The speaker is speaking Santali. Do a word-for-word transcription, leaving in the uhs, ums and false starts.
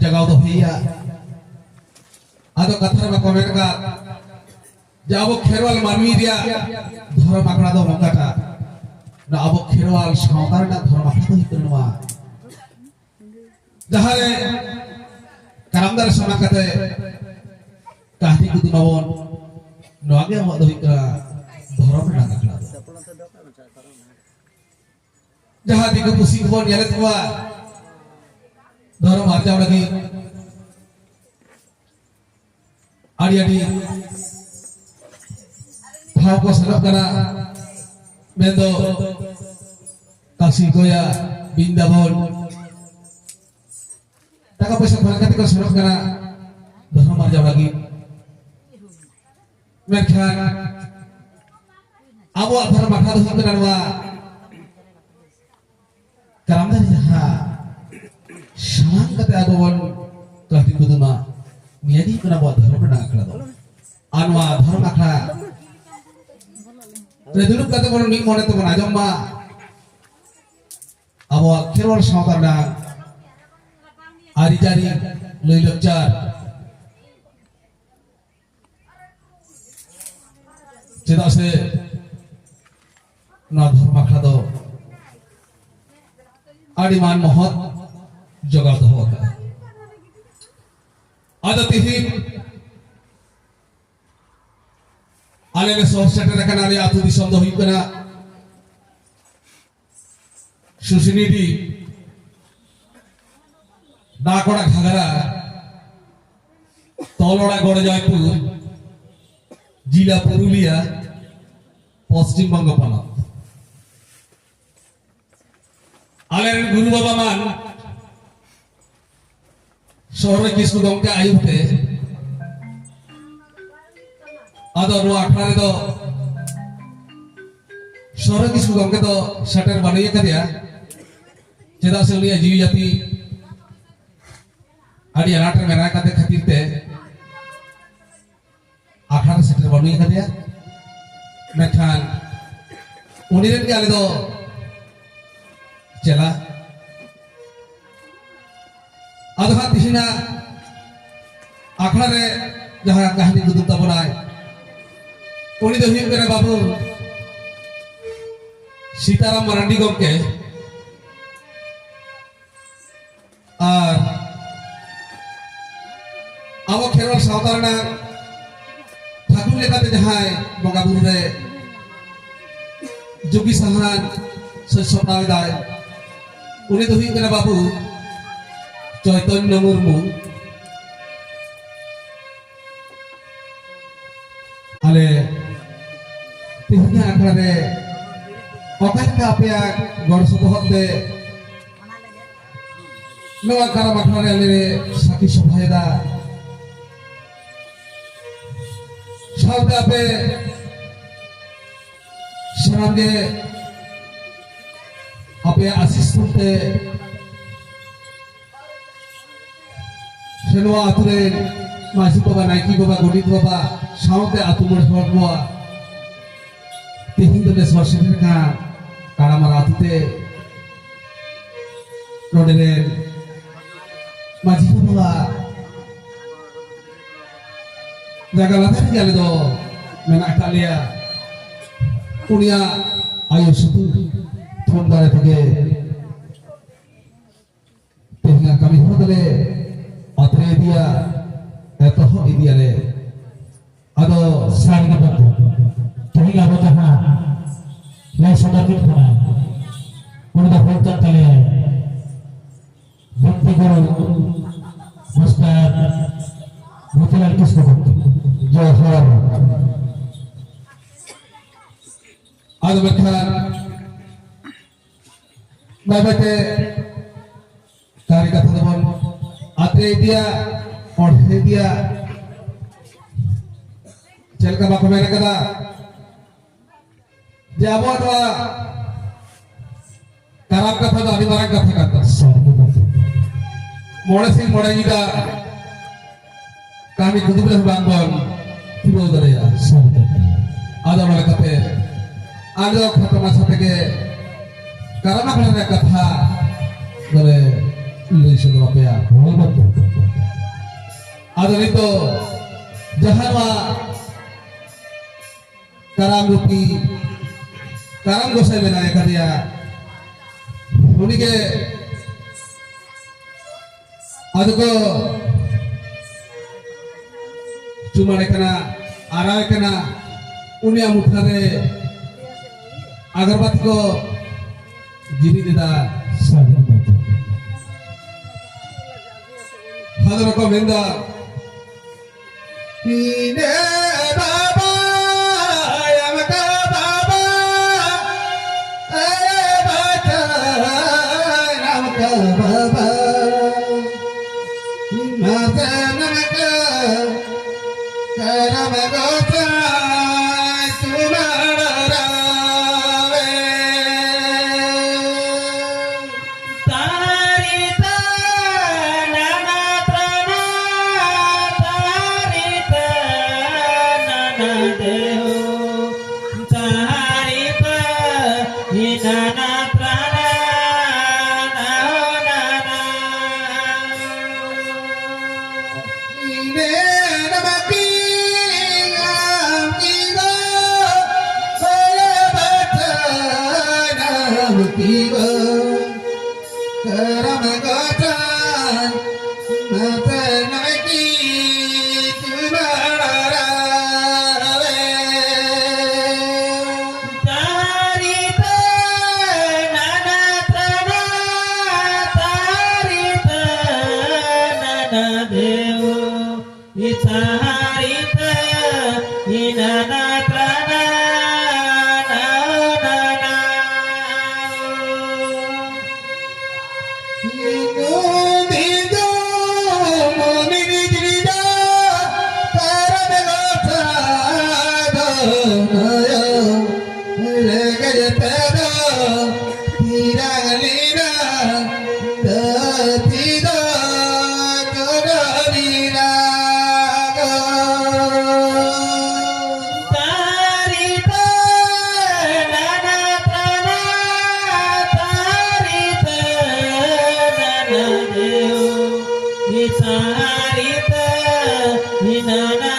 ᱡᱟᱜᱟᱣ ᱫᱚ ᱦᱩᱭᱟ᱾ ᱟᱫᱚ ᱠᱟᱛᱷᱟ ᱨᱮ ᱵᱟᱠᱚ ᱢᱮᱱ ᱠᱟᱫ ᱡᱮ ᱟᱵᱚ ᱠᱷᱮᱨᱣᱟᱞ ᱢᱟᱹᱱᱢᱤ ᱨᱮᱭᱟᱜ ᱫᱷᱚᱨᱚᱢ ᱟᱠᱷᱲᱟ ᱫᱚ ᱱᱚᱝᱠᱟᱴᱟᱜ, ᱱᱚᱣᱟ ᱟᱵᱚ ᱠᱷᱮᱨᱣᱟᱞ ᱥᱟᱶᱛᱟ ᱨᱮᱱᱟᱜ ᱫᱷᱚᱨᱚᱢ ᱟᱠᱷᱲᱟ ᱫᱚ ᱦᱩᱭᱩᱜ ᱠᱟᱱᱟ ᱱᱚᱣᱟ, ᱡᱟᱦᱟᱸ ᱨᱮ ᱠᱟᱨᱟᱢ ᱫᱟᱨᱮ ᱥᱟᱢᱟᱝ ᱠᱟᱛᱮ ᱠᱟᱹᱦᱱᱤ ᱠᱩᱫᱩᱢ ᱟᱵᱚᱱ, ᱱᱚᱣᱟ ᱜᱮ ᱟᱵᱚᱣᱟᱜ ᱫᱚ ᱦᱩᱭᱩᱜ ᱠᱟᱱᱟ ᱫᱷᱚᱨᱚᱢ ᱨᱮᱱᱟᱜ ᱟᱠᱷᱲᱟ ᱫᱚ᱾ ᱡᱟᱦᱟᱸ ᱫᱤᱠᱩ ᱯᱩᱥᱤ ᱠᱚᱵᱚᱱ ᱧᱮᱞᱮᱫ ᱠᱚᱣᱟ ᱫᱷᱚᱨᱚᱢ ᱟᱨᱡᱟᱣ ᱞᱟᱹᱜᱤᱫ ᱟᱹᱰᱤ ᱟᱹᱰᱤ ᱴᱷᱟᱶ ᱠᱚ ᱥᱮᱱᱚᱜ ᱠᱟᱱᱟ, ᱢᱮᱱᱫᱚ ᱠᱟᱥᱤ, ᱜᱚᱭᱟ, ᱵᱤᱱᱫᱟᱵᱚᱱ, ᱴᱟᱠᱟ ᱯᱚᱭᱥᱟ ᱠᱷᱚᱨᱪᱟ ᱠᱟᱛᱮ ᱠᱚ ᱥᱮᱱᱚᱜ ᱠᱟᱱᱟ ᱫᱷᱚᱨᱚᱢ ᱟᱨᱡᱟᱣ ᱞᱟᱹᱜᱤᱫ᱾ ᱢᱮᱱᱠᱷᱟᱱ ᱟᱵᱚᱣᱟᱜ ᱫᱷᱚᱨᱚᱢ ᱟᱠᱷᱲᱟ ᱫᱚ ᱦᱩᱭᱩᱜ ᱠᱟᱱᱟ ᱱᱚᱣᱟ ᱠᱟᱨᱟᱢ ᱫᱟᱨᱮ ᱡᱟᱦᱟᱸ ᱥᱟᱢᱟᱝ ᱠᱟᱛᱮ ᱟᱵᱚ ᱵᱚᱱ ᱠᱟᱹᱦᱱᱤ ᱠᱩᱫᱩᱢᱟ, ᱱᱤᱭᱟᱹ ᱜᱮ ᱦᱩᱭᱩᱜ ᱠᱟᱱᱟ ᱟᱵᱚᱣᱟᱜ ᱫᱷᱚᱨᱚᱢ ᱨᱮᱱᱟᱜ ᱟᱠᱷᱲᱟ ᱫᱚ᱾ ᱟᱨ ᱱᱚᱣᱟ ᱫᱷᱚᱨᱚᱢ ᱟᱠᱷᱲᱟ ᱨᱮ ᱫᱩᱲᱩᱵ ᱠᱟᱛᱮ ᱵᱚᱱ ᱢᱤᱫ ᱢᱚᱱᱮ ᱛᱮᱵᱚᱱ ᱟᱸᱡᱚᱢ ᱢᱟ ᱟᱵᱚᱣᱟᱜ ᱠᱷᱮᱨᱣᱟᱲ ᱥᱟᱶᱛᱟ ᱨᱮᱱᱟᱜ ᱟᱹᱨᱤᱪᱟᱹᱞᱤ, ᱞᱟᱹᱭᱼᱞᱟᱠᱪᱟᱨ᱾ ᱪᱮᱫᱟᱜ ᱥᱮ ᱱᱚᱣᱟ ᱫᱷᱚᱨᱚᱢ ᱟᱠᱷᱲᱟ ᱫᱚ ᱟᱹᱰᱤ ᱢᱟᱱ ᱢᱚᱦᱚᱛ ᱡᱚᱜᱟᱣ ᱫᱚᱦᱚ ᱟᱠᱟᱫᱟ᱾ ᱟᱫᱚ ᱛᱤᱦᱤᱧ ᱟᱞᱮ ᱞᱮ ᱥᱚᱦᱚᱨ ᱥᱮᱴᱮᱨ ᱟᱠᱟᱱᱟ᱾ ᱟᱞᱮ ᱟᱹᱛᱩ ᱫᱤᱥᱚᱢ ᱫᱚ ᱦᱩᱭᱩᱜ ᱠᱟᱱᱟ ᱥᱩᱥᱱᱤᱰᱤ, ᱰᱟᱠᱚᱲᱟ ᱜᱷᱟᱜᱽᱨᱟ, ᱛᱚᱞᱚᱲᱟ ᱜᱚᱲ ᱡᱚᱭᱯᱩᱨ, ᱡᱤᱞᱟ ᱯᱩᱨᱩᱞᱤᱭᱟ, ᱯᱚᱥᱪᱤᱢ ᱵᱚᱝᱜᱚ ᱯᱚᱱᱚᱛ᱾ ᱟᱞᱮᱨᱮᱱ ᱜᱩᱨᱩ ᱵᱟᱵᱟ ᱢᱟᱱ ᱥᱚᱦᱨᱟᱭ ᱠᱤᱥᱠᱩ ᱜᱚᱢᱠᱮ ᱟᱹᱭᱩᱨ ᱛᱮ ᱟᱫᱚ ᱱᱚᱣᱟ ᱟᱠᱷᱲᱟ ᱨᱮᱫᱚ ᱥᱚᱦᱨᱟᱭ ᱠᱤᱥᱠᱩ ᱜᱚᱢᱠᱮ ᱫᱚ ᱥᱮᱴᱮᱨ ᱵᱟᱹᱱᱩᱭ ᱟᱠᱟᱫᱮᱭᱟ, ᱪᱮᱫᱟᱜ ᱥᱮ ᱩᱱᱤᱭᱟᱜ ᱡᱤᱣᱤ ᱡᱟᱹᱛᱤ ᱟᱹᱰᱤ ᱟᱱᱟᱴ ᱨᱮ ᱢᱮᱱᱟᱜ ᱟᱠᱟᱫᱮ ᱠᱷᱟᱹᱛᱤᱨ ᱛᱮ ᱟᱠᱷᱲᱟ ᱨᱮ ᱥᱮᱴᱮᱨ ᱵᱟᱹᱱᱩᱭ ᱟᱠᱟᱫᱮᱭᱟ᱾ ᱢᱮᱱᱠᱷᱟᱱ ᱩᱱᱤ ᱨᱮᱱ ᱜᱮ ᱟᱞᱮ ᱫᱚ ᱪᱮᱞᱟ᱾ ᱟᱫᱚ ᱦᱟᱸᱜ ᱛᱤᱦᱤᱧᱟᱜ ᱟᱠᱷᱲᱟ ᱨᱮ ᱡᱟᱦᱟᱸ ᱠᱟᱹᱦᱱᱤ ᱠᱩᱫᱩᱢ ᱛᱟᱵᱚᱱᱟᱭ, ᱩᱱᱤ ᱫᱚ ᱦᱩᱭᱩᱜ ᱠᱟᱱᱟ ᱵᱟᱹᱵᱩ ᱥᱤᱛᱟᱨᱟᱢ ᱢᱟᱨᱟᱱᱰᱤ ᱜᱚᱢᱠᱮ᱾ ᱟᱨ ᱟᱵᱚ ᱠᱷᱮᱨᱣᱟᱞ ᱥᱟᱶᱛᱟ ᱨᱮᱱᱟᱜ ᱴᱷᱟᱹᱠᱩᱨ ᱞᱮᱠᱟᱛᱮ ᱡᱟᱦᱟᱸᱭ ᱵᱚᱸᱜᱟ ᱵᱩᱨᱩ ᱨᱮ ᱡᱩᱜᱤ ᱥᱟᱦᱟᱱ ᱥᱮ ᱥᱚᱯᱲᱟᱣ ᱮᱫᱟᱭ, ᱩᱱᱤ ᱫᱚ ᱦᱩᱭᱩᱜ ᱠᱟᱱᱟ ᱵᱟᱹᱵᱩ ᱪᱚᱭᱛᱚᱱᱭᱚ ᱢᱩᱨᱢᱩ᱾ ᱟᱞᱮ ᱛᱮᱦᱮᱧᱟᱜ ᱟᱠᱷᱲᱟ ᱨᱮ ᱚᱠᱟ ᱞᱮᱠᱟ ᱟᱯᱮᱭᱟᱜ ᱜᱚᱲᱚ ᱥᱚᱯᱚᱦᱚᱫ ᱛᱮ ᱱᱚᱣᱟ ᱠᱟᱨᱟᱢ ᱟᱠᱷᱲᱟ ᱨᱮ ᱟᱞᱮ ᱞᱮ ᱥᱟᱹᱠᱷᱤ ᱥᱚᱵᱷᱟᱭᱮᱫᱟ, ᱥᱟᱶᱛᱮ ᱟᱯᱮ ᱥᱟᱱᱟᱢ ᱜᱮ ᱟᱯᱮᱭᱟᱜ ᱟᱥᱤᱥ ᱛᱮ ᱥᱮ ᱱᱚᱣᱟ ᱟᱛᱳ ᱨᱮᱱ ᱢᱟᱹᱡᱷᱤ ᱵᱟᱵᱟ, ᱱᱟᱭᱠᱮ ᱵᱟᱵᱟ, ᱜᱚᱰᱮᱛ ᱵᱟᱵᱟ ᱥᱟᱶᱛᱮ ᱟᱛᱳ ᱢᱚᱬᱮ ᱦᱚᱲ ᱠᱚᱣᱟᱜ ᱛᱮᱦᱮᱧ ᱫᱚᱞᱮ ᱥᱚᱦᱚᱨ ᱥᱮᱴᱮᱨ ᱠᱟᱱᱟ ᱠᱟᱲᱟᱢᱟᱨᱟ ᱟᱛᱳ ᱛᱮ᱾ ᱱᱚᱰᱮ ᱨᱮᱱ ᱢᱟᱹᱡᱷᱤ ᱵᱟᱵᱟᱣᱟᱜ ᱡᱟᱭᱜᱟ ᱞᱟᱛᱟᱨ ᱨᱮᱜᱮ ᱟᱞᱮ ᱫᱚ ᱢᱮᱱᱟᱜ ᱟᱠᱟᱫ ᱞᱮᱭᱟ᱾ ᱩᱱᱤᱭᱟᱜ ᱟᱭᱳ ᱥᱩᱛᱩᱜ ᱛᱷᱩᱢ ᱫᱟᱲᱮ ᱛᱮᱜᱮ ᱛᱮᱦᱮᱧᱟᱜ ᱠᱟᱹᱢᱤ ᱦᱚᱨᱟ ᱫᱚᱞᱮ ᱟᱛᱨᱮ ᱤᱫᱤᱭᱟ, ᱮᱛᱚᱦᱚᱵ ᱤᱫᱤᱭᱟᱞᱮ᱾ ᱟᱫᱚ ᱥᱟᱹᱨᱤ ᱜᱮ ᱵᱟᱝ, ᱛᱮᱦᱮᱧ ᱟᱵᱚ ᱡᱟᱦᱟᱸ ᱞᱟᱹᱭ ᱥᱚᱫᱚᱨ ᱠᱮᱫ ᱵᱚᱱᱟ, ᱩᱱᱤ ᱫᱚ ᱦᱩᱭᱩᱜ ᱠᱟᱱ ᱛᱟᱞᱮᱭᱟᱭ ᱵᱤᱱᱛᱤ ᱜᱩᱨᱩ ᱢᱟᱥᱴᱟᱨ ᱢᱚᱛᱤᱞᱟᱞ ᱠᱤᱥᱠᱩ ᱜᱚᱢᱠᱮ᱾ ᱡᱚᱦᱟᱨ᱾ ᱟᱫᱚ ᱢᱮᱱᱠᱷᱟᱱ ᱵᱟᱭ ᱵᱟᱭᱛᱮ ᱠᱟᱹᱨᱤ ᱠᱟᱛᱷᱟ ᱫᱚᱵᱚᱱ ᱟᱛᱨᱮ ᱤᱫᱤᱭᱟ, ᱚᱬᱦᱮ ᱤᱫᱤᱭᱟ᱾ ᱪᱮᱫ ᱞᱮᱠᱟ ᱵᱟᱠᱚ ᱢᱮᱱ ᱠᱟᱫᱟ ᱡᱮ ᱟᱵᱚᱣᱟᱜ ᱱᱚᱣᱟ ᱠᱟᱨᱟᱢ ᱠᱟᱛᱷᱟ ᱫᱚ ᱟᱹᱰᱤ ᱢᱟᱨᱟᱝ ᱠᱟᱛᱷᱟ ᱠᱟᱱ ᱛᱟᱵᱚᱱᱟ᱾ ᱢᱚᱬᱮ ᱥᱤᱧ ᱢᱚᱬᱮ ᱧᱤᱫᱟᱹ ᱠᱟᱹᱢᱤ ᱠᱩᱫᱩᱢ ᱨᱮᱦᱚᱸ ᱵᱟᱝ ᱵᱚᱱ ᱯᱩᱨᱟᱹᱣ ᱫᱟᱲᱮᱭᱟᱜᱼᱟ᱾ ᱟᱫᱚ ᱚᱱᱟ ᱞᱮᱠᱟᱛᱮ ᱟᱞᱮ ᱫᱚ ᱠᱷᱟᱴᱚ ᱢᱟᱪᱷᱟ ᱛᱮᱜᱮ ᱠᱟᱨᱟᱢ ᱟᱠᱷᱲᱟ ᱨᱮᱭᱟᱜ ᱠᱟᱛᱷᱟ ᱫᱚᱞᱮ ᱞᱟᱹᱭ ᱥᱚᱫᱚᱨ ᱟᱯᱮᱭᱟ᱾ ᱟᱫᱚ ᱱᱤᱛᱚᱜ ᱡᱟᱦᱟᱸ ᱱᱚᱣᱟ ᱠᱟᱨᱟᱢ ᱨᱩᱯᱤ ᱠᱟᱨᱟᱢ ᱜᱚᱸᱥᱟᱭ ᱢᱮᱱᱟᱭ ᱟᱠᱟᱫᱮᱭᱟ, ᱩᱱᱤᱜᱮ ᱟᱫᱚ ᱠᱚ ᱪᱩᱢᱟᱹᱲᱮ ᱠᱟᱱᱟ, ᱟᱨᱟᱣᱮ ᱠᱟᱱᱟ᱾ ᱩᱱᱤᱭᱟᱜ ᱢᱩᱴᱷᱟᱹᱱ ᱨᱮ ᱟᱜᱚᱨᱵᱟᱛᱤ ᱠᱚ ᱡᱤᱨᱤᱫ ᱮᱫᱟ᱾ ᱥᱟᱹᱜᱩᱱ ᱵᱟᱯᱞᱟ᱾ ᱦᱟᱫᱨᱟ ᱠᱚ ᱢᱮᱱᱫᱟ, ᱤᱱᱟᱹ ᱵᱟᱵᱟ, ᱟᱢ ᱠᱟ ᱵᱟᱵᱟ, ᱮ ᱵᱟᱪᱟ, ᱟᱢ ᱠᱟ ᱵᱟᱵᱟ, ᱤᱱᱟᱹ ᱥᱮ ᱱᱟᱢ ᱠᱟ, ᱠᱟᱨᱟᱢ ᱜᱚᱸᱥᱟᱭ ᱪᱩᱢᱟᱹᱲᱟ ᱨᱟᱣᱮ᱾ ᱛᱟᱨᱤ ᱛᱟ ᱱᱟᱱᱟ ᱛᱨᱟᱱᱟ, ᱛᱟᱨᱤ ᱛᱟ ᱱᱟᱱᱟ ᱫᱮᱣ, ᱛᱟᱨᱤ ᱛᱟ ᱦᱤ ᱱᱟᱱᱟ ᱛᱨᱟᱱᱟ, ᱱᱟᱦᱚ ᱱᱟᱱᱟ᱾ ᱤᱱᱮ ᱱᱟᱢᱟ ᱠᱤ ᱟᱢ ᱠᱤ ᱫᱚ, ᱵᱟᱭᱟ ᱵᱟᱛᱟ ᱱᱟᱢ ᱠᱤ ᱫᱚ᱾ ᱠᱟᱨᱟᱢ ᱜᱚᱸᱥᱟᱭ ᱢᱟᱛᱮ ᱱᱟᱭᱠᱤ ᱪᱩᱢᱟᱹᱲᱟ ᱨᱟᱣᱮ᱾ ᱛᱟᱨᱤ ᱛᱟ ᱱᱟᱱᱟ ᱛᱨᱟᱱᱟ, ᱛᱟᱨᱤ ᱛᱟ ᱱᱟᱱᱟ ᱫᱮᱣ᱾ ᱤᱛᱟᱦᱟᱨᱤᱛᱟ ᱤᱱᱟᱱᱟ ᱛᱨᱟᱱᱟ ᱱᱟᱣ ᱱᱟᱱᱟ᱾ ᱤᱱᱩ ᱫᱤᱫᱩ ᱢᱩᱱᱤ ᱫᱤᱫᱟ ᱛᱟᱨᱟ ᱵᱮᱞᱟ ᱛᱟᱫᱚ ᱱᱟᱭᱟ᱾ ᱨᱮᱜᱮᱡ ᱛᱮᱫᱚ ᱛᱤᱨᱟᱝ ᱞᱤᱱᱟ, ᱫᱷᱟᱹᱨᱛᱤ ᱫᱚ ᱪᱚᱰᱚᱨᱤᱱᱟ ᱜᱚ᱾ ᱥᱟᱹᱨᱤᱛᱮ ᱦᱤᱱᱟᱹᱱᱟ